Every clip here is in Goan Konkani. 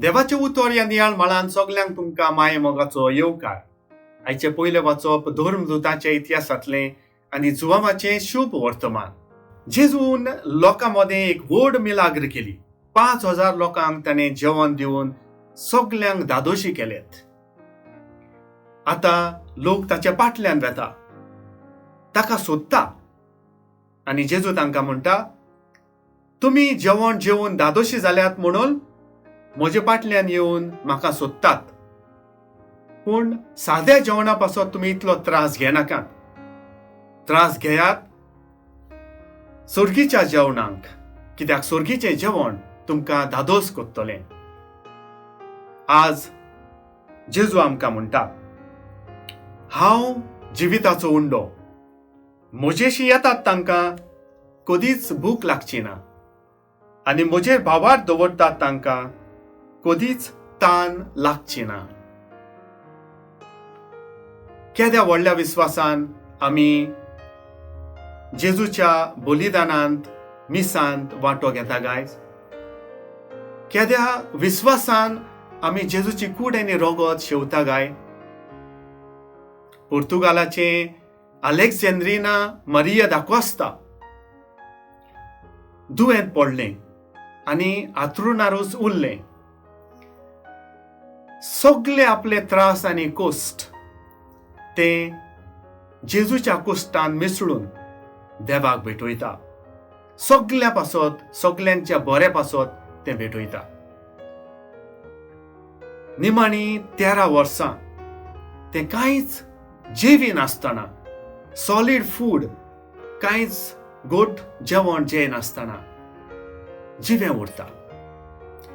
देवाचें उतर ह्या नियाळ मळान सगल्यांक तुमकां माये मोगाचो येवकार. आयचें पयलें वाचप धर्मदूताच्या इतिहासांतलें आनी जुवांवाचें शुभ वर्तमान. जेजून लोकां मदें एक व्हड मिलाग्र केली. 5000 लोकांक ताणें जेवण दिवन सगल्यांक धादोशी केलेत. आतां लोक ताच्या फाटल्यान वेता, ताका सोदता आनी जेजू तांकां म्हणटा, तुमी जेवण जेवन धादोशी जाल्यात म्हणून म्हजे फाटल्यान येवन म्हाका सोदतात, पूण साद्या जेवणा पासत तुमी इतलो त्रास घेनाकात. त्रास घेयात सोर्गीच्या जेवणाक, कित्याक सोर्गीचें जेवण तुमकां धादोस करतलें. आज जेजू आमकां म्हणटा, हांव जिविताचो उंडो, म्हजेशी येतात तांकां कदीच भूक लागची ना आनी म्हजेर भावार दवरतात तांकां कदीच तान लागची ना. केद्या व्हडल्या विस्वासान आमी जेजूच्या बलिदानांत मिसांत वांटो घेता गायज. केद्या विस्वासान आमी जेजूची कूड आनी रगत शेवता गाय. पुर्तुगालाचें अलेक्झेंड्रिना मरिया दाकोस्ता दुयेंत पडलें आनी आतरुणारूच उरलें. सगले आपले त्रास आनी कोश्ट ते जेजूच्या कुश्टान मिसळून देवाक भेटयता. सगल्या पासत, सगल्यांच्या बऱ्या पासत तें भेटयता. निमाणी 13 वर्सां तें कांयच जेवी नासतना, सॉलीड फूड कांयच गोट जेवण जेयनासतना जिवें उरता.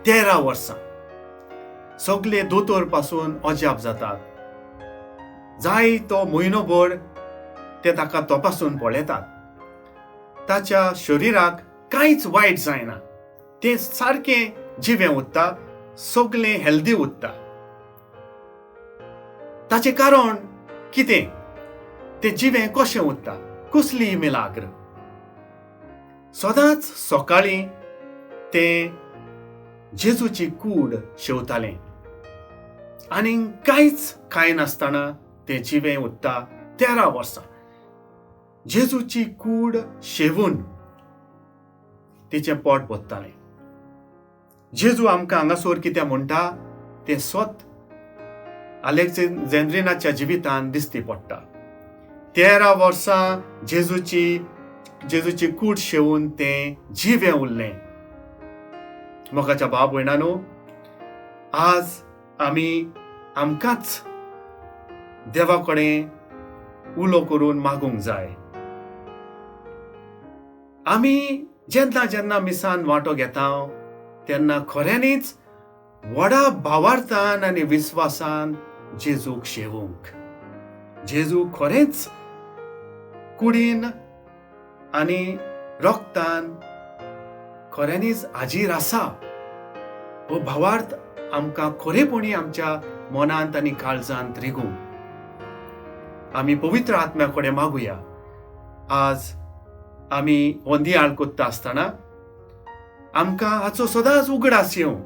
13 वर्सां सगले दोतोर पासून अजाप जातात. जाय तो म्हयनोभर ते ताका तपासून पळयतात. ताच्या शरिराक कांयच वायट जायना, तें सारकें जिवें उरता, सगलें हेल्दी उरता. ताचें कारण कितें? तें जिवें कशें उरता? कसली मिलाग्र? सदांच सकाळीं तें जेजूची कूड शेवतालें आनी कांयच खायनासतना तें जिवें उरता 13 वर्सां. जेजूची कूड शेवून तिचें पोट भरतालें. जेजू आमकां हांगासर कितें म्हणटा तें स्वत अलेक्झेंड्रिनाच्या जिवितान दिसती पडटा. 13 वर्सां जेजूची कूड शेवून तें जिवें उरलें. मोगाच्या भाव भयणानो, आज आमी आमकांच देवा कडेन उलो करून मागूंक जाय. आमी जेन्ना जेन्ना मिसान वांटो घेता तेन्ना खऱ्यांनीच व्हडा भावार्थान आनी विस्वासान जेजूक शेवूंक. जेजू खरेंच कुडीन आनी रक्तान खऱ्यांनीच हाजीर आसा. हो भावार्थ आमकां खरेपणी आमच्या मनांत आनी काळजांत रिगूं. आमी पवित्र आत्म्या कडेन मागुया. आज आमी हो नियाळ करता आसतना आमकां हाचो सदांच उगडास येवं.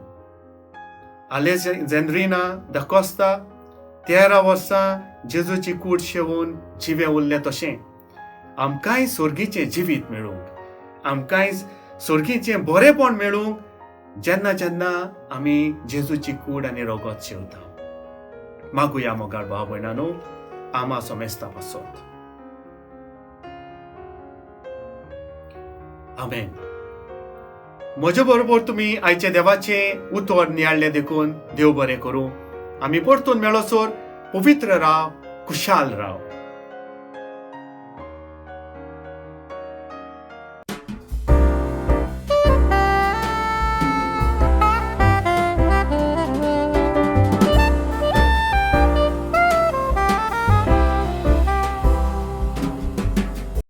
अलेक्झेंड्रिना दाकोस्ता 13 वर्सां जेजूची कूड शेवून जिवें उरलें तशें आमकांय सोर्गीचें जिवीत मेळूंक, आमकांय सोर्गीचें बरेंपण मेळूंक जेन्ना जेन्ना आमी जेजूची कूड आनी रगत शेवता. मागुया मोगाळ भाव भयणानो, आमा सोमेस्ता पासत. आमेन. म्हजे बरोबर तुमी आयच्या देवाचें उतर नियाळ्ळें देखून देव बरें करूं. आमी परतून मेळोसर पवित्र राव, खुशाल राव.